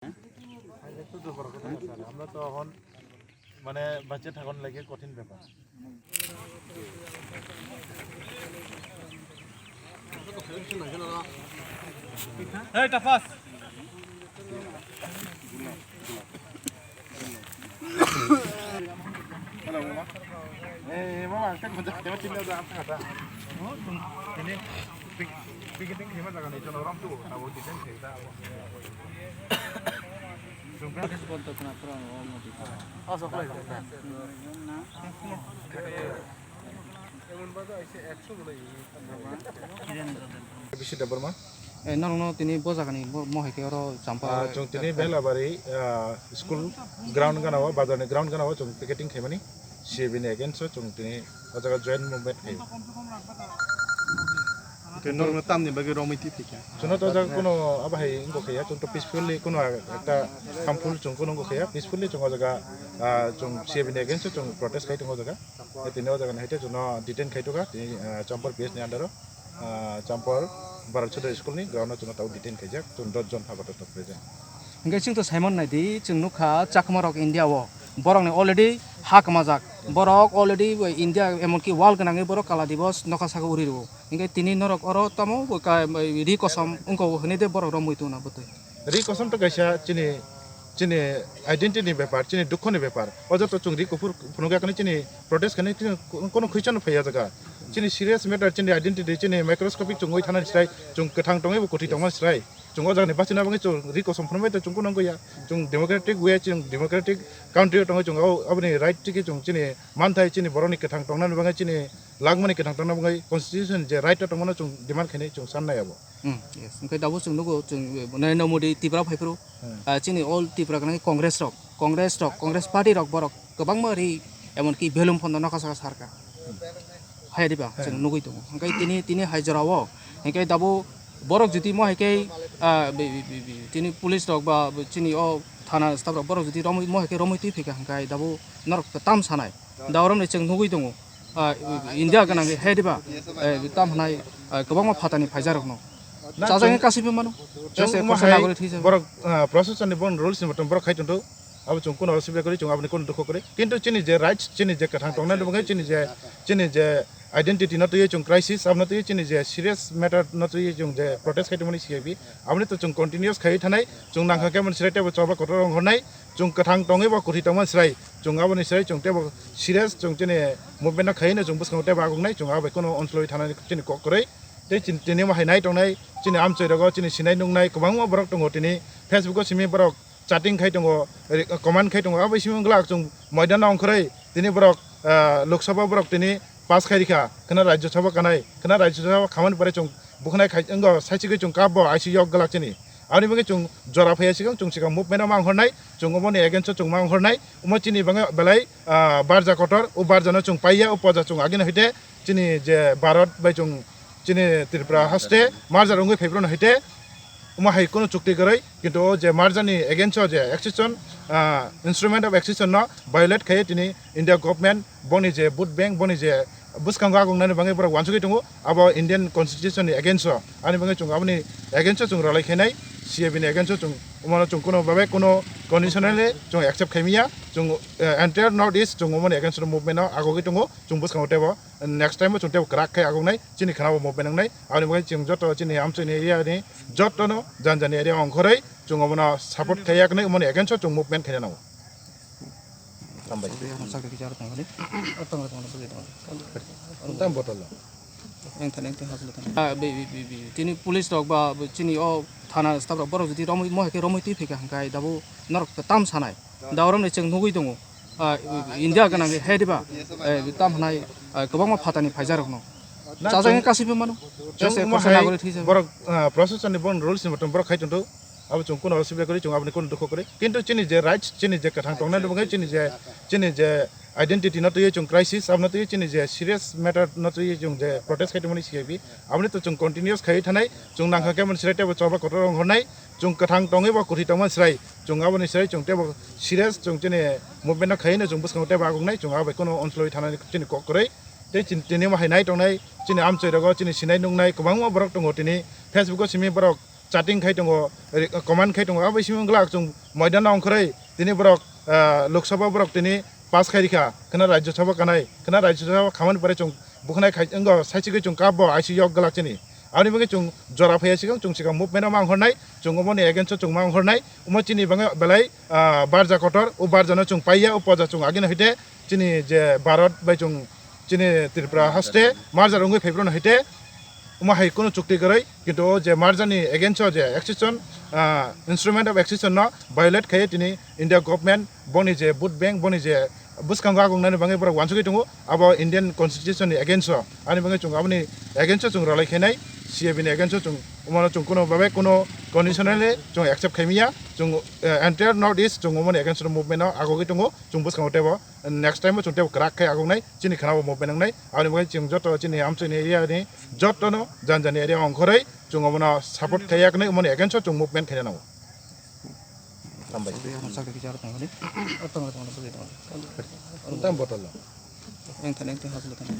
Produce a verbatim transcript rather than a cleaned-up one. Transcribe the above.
একটু দুর্বল কথা স্যার, আমরা তো এখন মানে বাচ্চা ঠাকুর লাগে কঠিন ব্যাপার। এই টাফাস। Hello, mama. Eh, mama, ang kan manja kaya chinna da ang kata. Oh, ini picketing kaya jaga ni chalo ram tu, abo detain kaya ta. Bisi Debbarma. Eh, norokno tini bo jagani bo mohai khe oro champa. Ah, chwng tini Belabari, ah, school ground gana o, bazar ni ground gana o chwng picketing khaimani. C A B ni against o chwng tini o jaga joint movement khaio. Hwnkhe norokno tamni bagwi romwi twi phaikha? Chwngno to o jaga kuno abo hai wngkha ya, chwng to peacefully kuno ekta harmful chwng kuno wngkha ya, peacefully chwng o jaga, ah, chwng C A B ni against o chwng protest khai tongo o jaga. Tini o jaga ni hai tei chwngno detain khai tongkha, tini, ah, Champar P S ni under o, ah, Champar Bharat Chhudra school ni ground o chwngno tabuk detain khaijak, chwng dos jon pha kotor tok present. Hwnkhe chwng to Simon naidi, chwng nukha Chakma rok India o, borok ni already ha kwmajak, borok already India emonki world gwnangwi borok kala dibos nokha saka uri rwo. Hwnkhe tini norok oro tamo ka-, ri kosom wngkha hwnwi de borok romwi tongna bwtwi. Ri kosom to kaisa chini, chini identity ni bepar, chini dukho ni bepar. O joto chwng ri kuphur phunukya kani chini protest kani chini kuno khwichano phaiya jaga. Chini serious matter, chini identity, chini microscopic chwng wi thana srai, chwng kwthang tongwi bo kwthwi tongma srai. Chwng o jaga ni bachina bagwi chwng ri kosom phunukbai to chwng kuno wngya. Chwng democratic way, chwng democratic country o tongwi chwng o, aboni right tiki chwng chini manthai chini borok ni kwthang tongna bagwi chini langmani kwthang tongna bagwi constitution je right o tongmano chwng demand khainai chwng sannai abo. Hmm, yes. Hwnkhe tabuk chwng nugo, chwng, eh, Narendra Modi Tripura phaiphuru, hmm, ah, chini all Tripura gwnangwi Congress rok, Congress rok, Congress party rok borok kwbangma ri emonki belum phondo nokha saka sarka. Hai diba, hmm, chwng nugwi tongo. Hwnkhe tini, tini hai jorao, hwnkhe tabuk borok jodi mo hai khe, ah, bi-, bi-, bi-, bi-, tini police rok ba chini o thana staff rok borok jodi romwi, mo hai khe romwi twi phaikha hwnkhe tabuk norok tam sanai. Da oromni chwng nugwi tongo. Ah, India gwnangwi hai diba, eh, tam hwnai, ah, kwbangma phatani phaijarokno. Na, chajagwi chwng, kasui phimano. Chwng jese omo kosa hai nagori thwijak. Borok, ah, proshasonni bon rules ni motom borok khai tongtho. Abo chwng kuno oro sibya kwrwi, chwng aboni kuno dukho kwrwi. Kintu chini je rights, chini je kwthang tongnani bagwi, chini je, chini je identity no twiwi chwng crisis, abono twiwi chini je serious matter no twiwi chwng je protest khai tongmani C A B, aboni to chwng continuous khaiwi thanai, chwng nangkha khe mani srai teibo choba kotor ongkhornai. Chwng kwthang tongwi bo kwthwi tongma srai, chwng aboni srai chwng teibo serious chwng chini movement no khaino chwng bwskango teibo agongnai, chwng abai kheno onsolwi thanani chini kok kwrwi. Tei chini, tini omo hai nai tongnai, chini amchoi rogo chini sinai nuknai kwbangma borok tongo, tini Facebook o simi borok chatting khai tongo, re-, comment khai tongo, abo simi wngla chwng moidano ongkhorwi tini borok, ah, Lok Sabha borok tini pass khai rikha, khwna Rajya Sabha kanai, khwna Rajya Sabha khamani pore chwng bukhnai khai, wngkha saichigwi chwng kap bo I C yok glak chini. Aboni bagwi chwng jora phaiya sikang, chwng sikang movement o manghornai, chwng omoni against o chwng manghornai, omo chini bagwi belai, ah, barja kotor, o barja no chwng paiya, o poja chwng agini hoite chini je Bharat bai chwng chini Tripura haste merger wngwi phaibrwno hoite omo hai kheno chukti kwrwi, kintu o je merger ni against o je accession, ah, instrument of accession no violate khaiwi tini India government boni je vote bank, boni je bwskango agongnani bagwi borok uansugwi tongo, abo Indian Constitution ni against o. Ani bagwi chwng aboni against o chwng rwlai khainai, C A B ni against o chwng, omono chwng kuno babe kuno conditionally chwng accept khaimya, chwng, eh, entire North East chwng omoni against o movement o agogwi tongo, chwng bwskango teibo next time o chwng teibo kwrak khe agognai, chini khwnabo movement wngnai, aboni bagwi chwng joto chini amchini area ni joto no jani jani area ongkhorwi chwng omono support khaiya kwnwi omoni against o chwng movement khaina nango. Hambai. Tang botol. Ah, bi, bi, bi, bi. Tini police rok ba, bo chini o thana staff rok borok jodi romwi, mo hai khe romwi twi phaikha hwnkhe dabo norok tam sanai. Da oromni chwng nugwi tongo. Ah, India gwnangwi hai diba, eh, tam hwnai, ah, kwbangma phatani phaijarokno. Na, chajagwi chwng, kasui phimano. Chwng jese omo kosa hai nagori thwijak. Borok, ah, proshasonni bon rules ni motom borok khai tongtho. Abo chwng kuno oro sibya kwrwi, chwng aboni kuno dukho kwrwi. Kintu chini je rights, chini je kwthang tongnani bagwi, chini je, chini je identity no twiwi chwng crisis, abono twiwi chini je serious matter no twiwi chwng je protest khai tongmani C A B, aboni to chwng continuous khaiwi thanai, chwng nangkha khe mani srai teibo choba kotor ongkhornai, chwng kwthang tongwi bo kwthwi tongmani srai, chwng aboni srai chwng teibo serious chwng chini movement no khaiwi no chwng bwskango teibo agongnai, chwng abai kheno onsolwi thanani chini kok kwrwi. Tei chini, tini omo hai nai tongnai, chini amchoi rogo, chini sinai nuknai kwbangma borok tongo, tini Facebook o simi borok chatting khai tongo, re-, comment khai tongo, abo simi glak chwng moidano ongkhorwi tini borok, ah, Lok Sabha borok tini pass khai rikha, khwna Rajya Sabha kanai, khwna Rajya Sabha khamani pore chwng bukhnai khai wngkha, saichigwi chwng kap bo I C yok glak chini. Aboni bagwi chwng jora phaiya sikang chwng sikang movement-o ma ongkhornai, chwng oboni against-o chwng ma ongkhornai, omo chini bagwi belai, ah, barja kotor, o barjano chwng paiya, o poja chwng agini hoite chini je Bharat bai chwng chini Tripura haste merger wngwi phaibrano hoite omo hai kunu chukti kwrwi, kintu o je merger ni against o je accession, ah, instrument of accession no violate khaiwi tini India government boni je vote bank boni je bwskango agongnani bagwi borok uansugwi tongo, abo Indian constitution ni against o, ani bagwi chwng aboni against o chwng rwlai khainai, C A B ni against o chwng omono chwng kunu babe kunu conditionally chwng accept khaimya, chwng, eh, entire North East chwng omoni against o movement no agogwi tongo, chwng bwskango teibo next time o chwng teibo kwrak khe agongnai, chini khwnabo movement wngnai, aboni bagwi chwng joto chini amchini area ni joto no jani jani area ongkhorwi chwng omono support khaiya kwnwi omoni against o chwng movement khaina nango. Hambai. Tang botol lo. Yang tadi yang tadi hasil tadi.